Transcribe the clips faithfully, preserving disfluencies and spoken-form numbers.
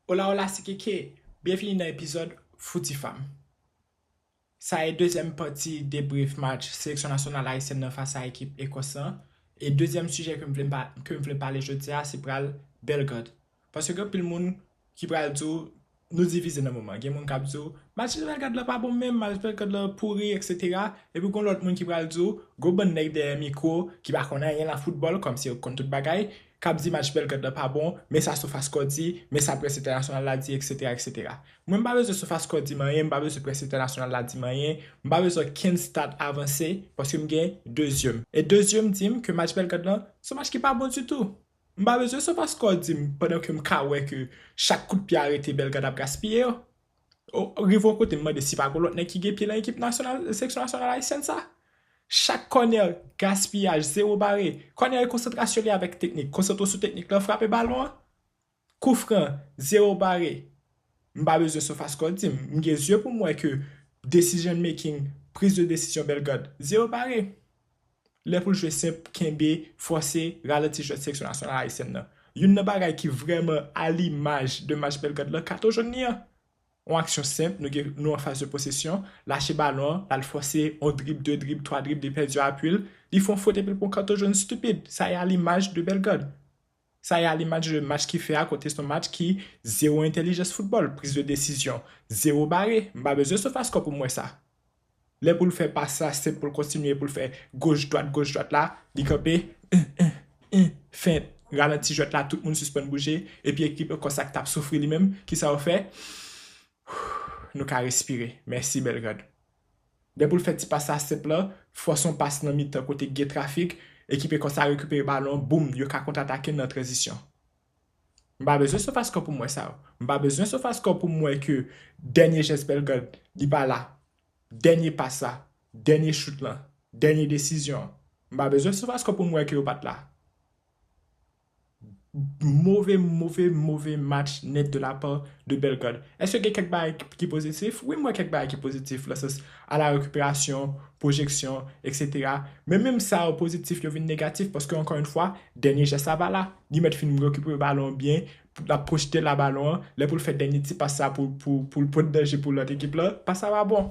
Hola, hola, se Keke. Byenvini nan epizòd Fouti Fam. Sa e dezyèm pati debrief match seleksyon nasyonal ayisyèn nan fas a ekip Ekòs lan. E dezyèm sijè ke m vle, m pa, ke m vle pale jodi a, se pral Belgrad. Paske gen anpil moun ki pral di w, nou divize nan moman. Gen moun k ap di w, match Belgrad la pa bon menm, match Belgrad la pouri, et cetera. Epi gen lòt moun ki pral di w, gwo bann nèg dèyè mikwo ki pa konn anyen nan foutbòl, kòmsi yo konn tout bagay, k ap di match Belgrad la pa bon, men sa SofaScore di, men sa près entènasyonal la di, et cetera, et cetera. Mwen, m pa bezwen SofaScore di m anyen, m pa bezwen près entènasyonal la di m anyen, m pa bezwen okenn stat avanse, paske m gen de zye m. E de zye m di m ke match Belgrad lan, se yon match ki pa bon ditou. M pa bezwen SofaScore di m pandan ke m ka wè ke chak kout pye arete Belgrad ap gaspiye yo. O, rive yon kote, m mande si pa gen lòt nèg ki gen pye nan ekip nasyonal, seleksyon nasyonal ayisyèn sa. Chak kònè, gaspiyaj, zewo bare. Kònè, konsantrasyon li avèk teknik. Konsantre w sou teknik lan, frape balon an. Kou fran, zewo bare. M pa bezwen SofaScore di m. M gen zye pou m wè ke decision making, priz de desizyon Belgrad, zewo bare. Lè pou l jwe senp, kenbe, fòse, ralanti jwèt seleksyon nasyonal ayisyèn nan. Youn nan bagay ki vrèman alimaj de match Belgrad lan, katon jòn li an. Yon aksyon senp, nou gen, nou an faz de posesyon, lache balon an, l al fòse, yon drib, de drib, twa drib, li pèdi apui l, li fè yon fot epi l pran katon jòn stipid. Sa e alimaj de Belgrad. Sa e alimaj de match ki fè a, kote se yon match ki zewo entèlijans foutbòl, priz de desizyon, zewo bare. M pa bezwen SofaScore pou m wè sa. Lè pou l fè pas sa, se pou l kontinye, pou l fè goch dwat, goch dwat la, li kanpe, en, en, en, fent, ralanti jwèt la, tout moun sispann bouje, epi ekip Ekòs la k t ap soufri li menm, kisa yo fè? Nou ka respire. Mèsi, Belgrad. Lè pou l fè ti pas sa senp lan, fòse yon pas nan mitan kote gen trafik, ekip Ekòs la rekipere balon, boum, yo ka kontratake nan tranzisyon. M pa bezwen SofaScore pou m wè sa yo. M pa bezwen SofaScore pou m wè ke dènye jès Belgrad, li pa la. Dènye pas la, dènye chout lan, dènye desizyon an. M pa bezwen SofaScore pou m wè ke yo pa t la. Move, move, move match nèt de la part de Belgrad. Èske gen kèk bagay ki, ki pozitif? Wi, m wè kèk bagay ki pozitif, nan sans a la rekiperasyon, pwojeksyon, et cetera. Men menm sa yo pozitif, yo vin negatif, paske, ankò yon fwa, dènye jès la pa la. Li mèt fin rekipere balon an byen, l ap pwojte la balon an, lè pou l fè dènye ti pas sa pou, pou, pou l pote danje pou lòt ekip la, pas la pa bon.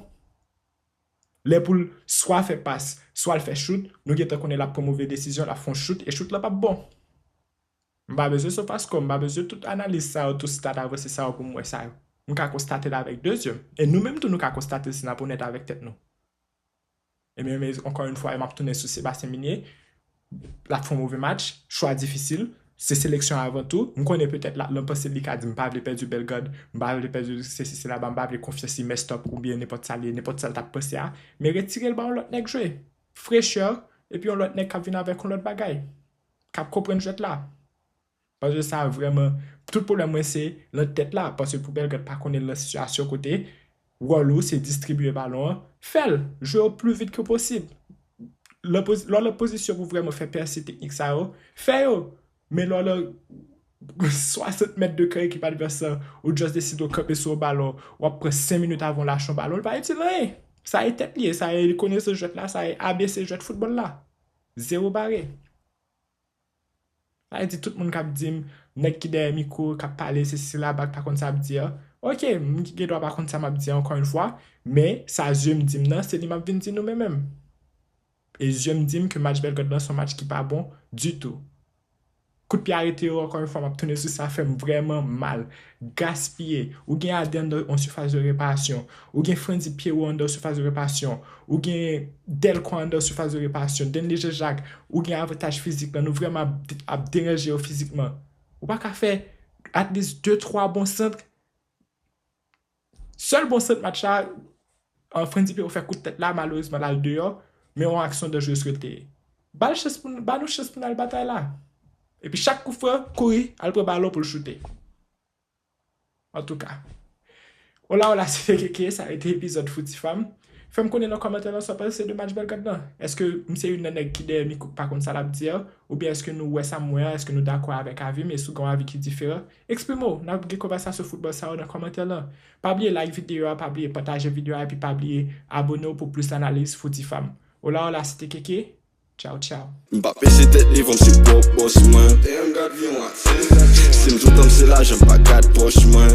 Lè pou l swa fè pas, swa l fè chout, nou gentan konnen l ap pran move desizyon, l ap fè yon chout, e chout la p ap bon. M pa bezwen SofaScore, m pa bezwen tout analiz sa yo, tout stat avanse sa yo pou m wè sa yo. M ka konstate l avèk de zye m. E nou menm tou, nou ka konstate l si n ap onèt avèk tèt nou. E men, men, ankò yon fwa, m ap tounen sou Sébastien Meunier. L ap fè yon move match, chwa difisil, se seleksyon avan tou. M konnen petèt la, nan panse l, li ka di, "M pa vle pèdi Belgrad, m pa vle pèdi sesi, sela, m pa vle konfyans li messed up oubyen nenpòt sa li ye, nenpòt sa l t ap panse a." Men retire l ba yon lòt nèg jwe. Frechè, epi yon lòt nèg k ap vin avèk yon lòt bagay, k ap konprann jwèt la. Paske sa vrèman, tout pwoblèm mwen se nan tèt la, paske pou Belgrad pa konnen l nan sitiyasyon kote wòl ou se distribiye balon an, fè l, jwe yo pli vit ke posib. Lè w poz-, lè w nan pozisyon pou vrèman fè pèse teknik sa yo, fè yo. Men lè w nan swasant mèt de kan ekip advèsè, ou just deside w kanpe sou yon balon, w ap pran senk minit avan w lache yon balon, li pa itil anyen. Sa e tèt li ye, sa e konesans jwèt la, sa e A B C jwèt foutbòl la. Zewo bare. Sa vle di tout moun k ap di m, nèg ki dèyè mikwo, k ap pale, sesi, sela, ba k pa konn sa ap di a. Oke, m gen dwa pa konn sa m ap di a ankò yon fwa, men sa zye m di m nan, se li m ap vin di nou menm menm. E zye m di m ke match Belgrad lan se yon match ki pa bon ditou. Kout pye arete yo, ankò yon fwa, m ap tounen sou sa, fè m vrèman mal. Gaspiye. Ou gen Adé anndan yon sifas de reparasyon. Ou gen Frantzy Pierrot anndan yon sifas de reparasyon. Ou gen Delcroix anndan yon sifas de reparasyon. Denley Jean-Jacques, ou gen avantaj fizik lan. Nou vrèman ap, ap deranje yo fizikman. Ou pa ka fè at least de twa bon sant. Sèl bon sant match la, an Frantzy Pierrot fè kout tèt la, malerezman, l al deyò, men yon aksyon danjere rete. Ba l chans pou n, ba nou chans pou n al batay la. Epi chak kou fran, kouri, al pran balon pou l choute. Antouka. Hola, hola, se Keke, sa rete epizòd Fouti Fam. Fè m konnen nan kòmantè lan sa w panse de match Belgrad lan. Èske m se youn nan nèg ki dèyè mikwo k pa konn sa l ap di a? Oubyen èske nou wè sa m wè a? Èske nou dakò avèk avi m? E si w gen yon avi ki diferan, eksprime w. N ap gen konvèsasyon foutbòl sa yo nan kòmantè lan. Pa bliye like videyo a, pa bliye pataje videyo a, epi pa bliye abone w pou plis analiz Fouti Fam. Hola, hola, se te Keke. Tchaw, tchaw. M pa peze tèt devan m se pwòp bòs mwen. Si m toutan m se lajan m pa gad pòch mwen.